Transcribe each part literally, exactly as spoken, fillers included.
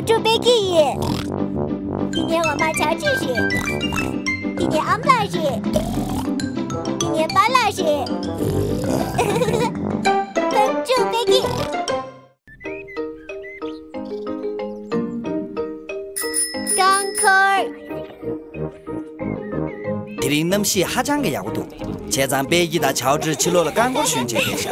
ཀྲུའུ་པེ་ཀི་ཡིན། འདི་ངའི་འོག་མ་ཆའོ་ཀྲི་རེད། འདི་ངའི་ཨ་མ་ལགས་རེད། འདི་ངའི་པཱ་ལགས་རེད། ཀྲུའུ་པེ་ཀི། རྐང་འཁོར། དེ་རིང་གནམ་གཤིས་ཧ་ཅང་གི་ཡག་པོ་འདུག་བྱས་ཙང་པེ་ཀི་དང་ཆའོ་ཀྲི་ཕྱི་ལོགས་ལ་རྐང་འཁོར་ཞོན་བྱས་བསྡད་ཤག་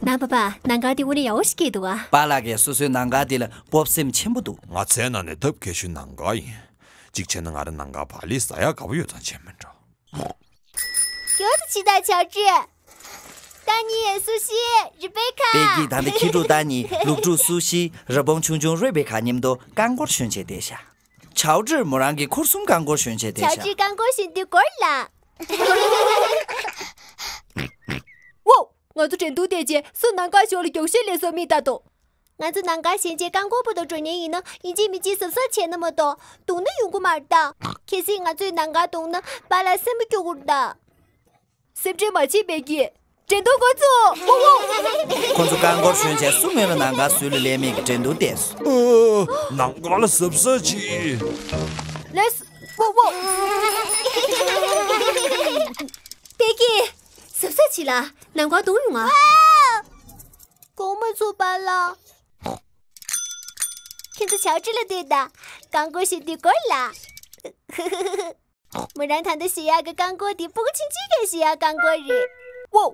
ནང་པ་པ། ནང་ག་དེ་དངོས་གནས་ཡག་པོ་ཞིག་སྐྱེས་འདུག་ཨ། པཱ་ལགས་ཀྱིས་སོ་སོའི་ནང་ག་དེ་ལ་སྤོབས་སེམས་ཆེན་པོ་འདུག་ང་ཚེ་ནང་ནས་ཐབས་མཁས་ཤོས་ནང་ག་ཡིན། གཅིག་བྱས་ན་ང་རང་ནང་ག་བག་ལེབ་ཟ་ཡག་དགའ་པོ་ཡོད་ཙང་བྱས་མིན་འགྲོ། ཡོད་ཅི་ད་ཆའོ་ཀྲི། ཏ་ནི། སུ་ཤི། རི་པེ་ཁ། པེ་ཀི་ད་ལྟ་ཁྱི་ཕྲུག་ཏ་ནི། ལུག་ཕྲུག་སུ་ཤི། རི་བོང་ཆུང་ཆུང་རི་པེ་ཁ་མཉམ་དུ་རྐང་འཁོར་ཞོན་བྱས་བསྡད་ཤག་ཆའོ་ཀྲི་མོ་རང་གི་འཁོར་གསུམ་རྐང་འཁོར་ཞོན་བྱས་བསྡད་ཤག་ཆའོ་ཀྲི་རྐང་འཁོར་ཞོན་དུས་སྐོར་ལ། ཝོ། ང་ཚོ་འགྲན་བསྡུར་དེ་རྗེས་སུ་ནང་ག་ཞོར་ལ་མགྱོགས་ཤོས་ལེན་སྲོལ་མེད་ད་དོ། ང་ཚོ་ནང་ག་ཞོན་བྱས་རྐང་འཁོར་པོ་དང་འགྲོ་མཁན་ཡིན་ན་ཡིན་གཅིག་མིན་གཅིག་གཟབ་གཟབ་བྱས་ན་མ་གཏོགས་བརྡུངས་ན་ཡོང་གི་མ་རེད་ད། གལ་སྲིད་ང་ཚོས་ནང་ག་བརྡུངས་ན་པཱ་ལགས་སེམས་པ་སྐྱོ་གི་རེད་ད། སེམས་ཁྲལ་མ་བྱེད་པེ་ཀི། འགྲན་བསྡུར་འགོ་ཚུགས། ཝོ་ཝོ། ཁོ་ཚོ་རྐང་འཁོར་ཞོན་བྱས་སུ་སྔོན་ལ་ནང་ག་ཟུར་ལ་ལེན་མིན་གྱི་འགྲན་བསྡུར་བལྟས་སོང་། ཨ། ནང་ག་ལ་གཟབ་གཟབ་བྱེད། ལེས། ཝོ་ཝོ། པེ་ཀི། གཟབ་གཟབ་བྱེད་ལ། ནང་ག་བརྡུངས་ཡོང་ང་། གོང་མ་ཚོ་པཱ་ལགས། ཁྱེད་ཚོ་ཆའོ་ཀྲི་ལ་ལྟོས་དང་། རྐང་འཁོར་ཞོན་དུས་སྐོར་ལ། མོ་རང་ད་ལྟ་ཞོན་ཡག་གི་རྐང་འཁོར་དེ་སྤུ་གུ་ཆུང་ཆུང་གིས་ཞོན་ཡག་རྐང་འཁོར་རེད། ཝོ།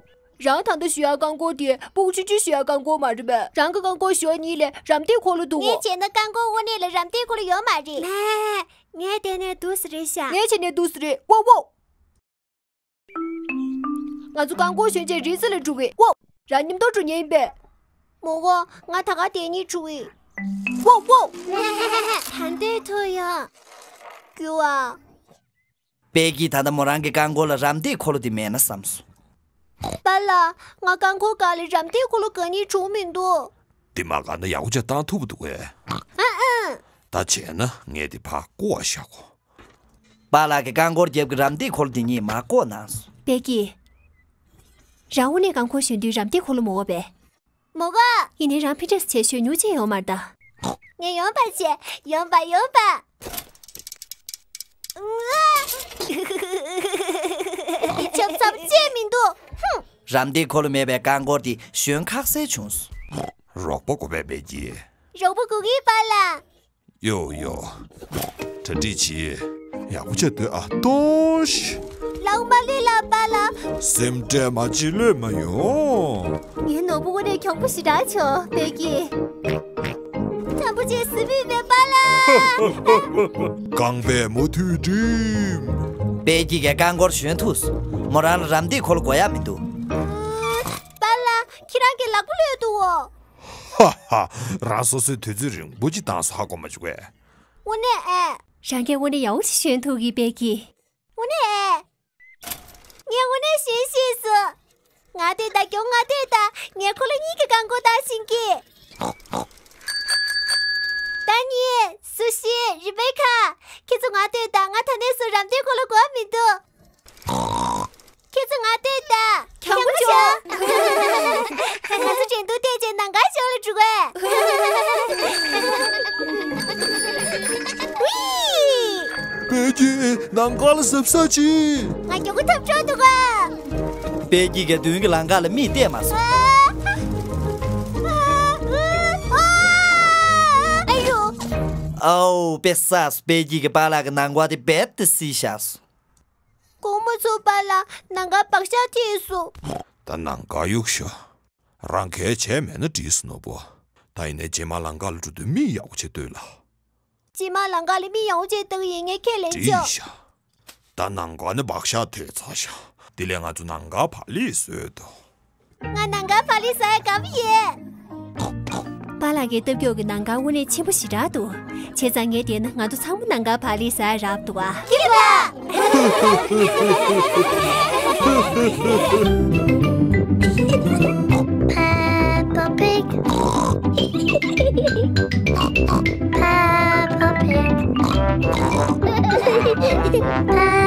རང་ད་ལྟ་ཞོན་ཡག་རྐང་འཁོར་དེ་སྤུ་གུ་ཆུང་ཆུང་ཞོན་ཡག་རྐང་འཁོར་མ་རེད་པས། རང་གི་རྐང་འཁོར་ཞོན་ནི་ལས་རམ་འདེགས་འཁོར་ལོ་འདུག་གོ། ངས་བྱས་ན་རྐང་འཁོར་དངོས་གནས་ལ་རམ་འདེགས་འཁོར་ལོ་ཡོད་མ་རེད། ངས་བལྟས་ནས་འདུག་སེ་རེད་ཤག་ངས་བྱས་ནས་འདུག་སེ་རེད། ཝོ་ཝོ། ང་ཚོ་རྐང་འཁོར་ཞོན་བྱས་རི་རྩེ་ལ་འགྲོ་གི། ཝོ། རང་མཉམ་དུ་འགྲོ་མཁན་ཡིན་པས། མོ་གོ། ང་ད་ག་དེ་ནས་འགྲོ་གི། ཝོ་ཝོ། ད་འདོད་ཐུ་ཡ། རྒྱུ་བ། པེ་ཀི་ད་ལྟ་མོ་རང་གི་རྐང་འཁོར་ལ་རམ་འདེགས་འཁོར་ལོ་དེ་མེད་ན་བསམ་སོང་། པཱ་ལགས། ང་རྐང་འཁོར་སྒང་ལ་རམ་འདེགས་འཁོར་ལོ་ག་ནས་བྱུང་མི་འདུག་དེ་མ་ག་ན་ཡག་པོ་བྱས་བཏང་ཐུབ་པ་འདུག་གས། ཨ་ཨ། ད་བྱས་ན་ངས་དེ་ཕར་བཀོག་བཞག་གོ། པཱ་ལགས་ཀྱིས་རྐང་འཁོར་རྒྱབ་ཀྱི་རམ་འདེགས་འཁོར་ལོ་དེ་གཉིས་མར་བཀོག་གནང་སོང་། པེ་ཀི། རང་དངོས་གནས་རྐང་འཁོར་ཞོན་དུས་རམ་འདེགས་འཁོར་ལོ་མོ་བོ་པས། མོ་གོ། ཡིན་ནའི་རང་ཕི་ཏྲེས་བྱས་ཞོན་མྱོང་ཅི་ཡོད་མ་རེད་ད། ངས་ཡོང་པ་བྱས། ཡོང་པ་ཡོང་པ། ཆབ་ཚབ་བྱས་མི་འདུག་ཧུམ། རམ་འདེགས་འཁོར་ལོ་མེད་པའི་རྐང་འཁོར་དེ་ཞོན་ཁག་སེ་བྱུང་སོང་། རོགས་པ་དགོས་པས་པེ་ཀི། རོགས་པ་དགོས་ཀྱི་པཱ་ལགས། ཡོ་ཡོ། གྲ་སྒྲིག་བྱེད། ཡག་པོ་བྱས་སྡོད་ཨ། ཏོ་ཤི། ལག་མ་ལུས་ལ་པཱ་ལགས། སེམས་ཁྲལ་མ་བྱེད་ལོས་མ་ཡོང་། ངའི་ནོར་བུ་དངོས་གནས་གྱོང་པོ་ཞེ་དྲག་བྱུང་པེ་ཀི། དྲང་པོ་བྱས་ཟིན་པའི་མེད་པཱ་ལགས། རྐང་པས་མུ་མཐུད་འགྲིམ། པེ་ཀི་གིས་རྐང་འཁོར་ཞོན་ཐུབ་སོང་། མོ་རང་ལ་རམ་འདེགས་འཁོར་ལོ་དགོས་ཡག་མི་འདུག་པཱ་ལགས། ཁྱེད་རང་གི་ལག་པ་ལུས་འདུག་འོ། ཧ་ཧ། རང་སོ་སོའི་དུས་ཚོད་རིང་པོ་ཅིག་བཏང་སོང་ཧ་གོ་མ་བྱུང་བས། དངོས་གནས་ཨེ། རང་གིས་དངོས་གནས་ཡག་པོ་ཞིག་ཞོན་ཐུབ་ཀྱི་པེ་ཀི། དངོས་གནས་ཨེ། ངས་དངོས་གནས་ཞོན་ཤེས་སོང་། ང་ལྟོས་དང་། གྱོང་ང་ལྟོས་དང་། ངས་ཁོ་ལ་གཉིས་ཀྱི་རྐང་འཁོར་བཏང་ཤེས་ཀྱི། ཏ་ནི། སུ་ཤི། རི་བེ་ཁ། ཁྱེད་ཚོ་ང་ལྟོས་དང་། ང་ད་ནས་བཟུང་རམ་འདེགས་འཁོར་ལོ་དགོས་མི་འདུག་ཁྱེད་ཚོ་ང་ལྟོས་དང་། གྱོང་པོ་བྱུང་། ང་ཚོ་འགྲན་བསྡུར་བལྟས་བྱས་ནང་ཁ་ཤོར་ལ་འགྲོ་གས། ཝི། པེ་ཀི། ནང་ཁ་ལ་གཟབ་གཟབ་བྱེད། ང་མགྱོགས་པོ་ཐོབ་འགྲོ་འདུག་ག་པེ་ཀི་གིས་མདུན་གྱི་ལམ་ཁ་ལ་མིག་གཏད་མ་སོང་། ཨ་ཡོ། ཨའོ། དཔེ་བསགས་སོང་། པེ་ཀི་གི་པཱ་ལགས་ཀྱི་ནང་ཁ་དེ་རྦད་དེ་བསིལ་བཞག་སོང་། གོང་མ་ཚོ། པཱ་ལགས་ནང་ཁ་བག་ཤ་ཐེབས་སོང་། ད་ནང་ཁ་གཡུག་ཤོག་རང་གལ་བྱས་མེད་ན་འགྲིག་སོང་ནོར་བུ། ད་ཡིན་ནའི་རྗེས་མ་ལམ་ཁ་ལ་འགྲོ་དུས་མིག་ཡག་པོ་བྱས་ལྟོས་ལ། རྗེས་མ་ལམ་ཁ་ལ་མིག་ཡག་པོ་བྱས་ལྟ་གི་ཡིན། ངས་ཁས་ལེན་ཆོག་འགྲིག་ཤག་ད་ནང་ཁ་ནས་བག་ཤ་ཐེབས་ཚར་ཤག་དེ་ལས་ང་ཚོ་ནང་ཁ་བག་ལེབ་བཟོས་འདུག་ང་ནང་ཁ་བག་ལེབ་ཟ་ཡག་དགའ་པོ་ཡོད། པཱ་ལགས་ཀྱི་ལྟ་སྐྱོང་གི་ནང་ཁ་དངོས་གནས་ཆེན་པོ་ཞེ་དྲག་འདུག་བྱས་ཙང་ངས་བལྟས་ན་ང་ཚོ་ཚང་མ་ནང་ཁ་བག་ལེབ་ཟ་ཡག་རག་འདུག་ཨ། ཁྱེད་ལ། Peppa Pig. Peppa Pig.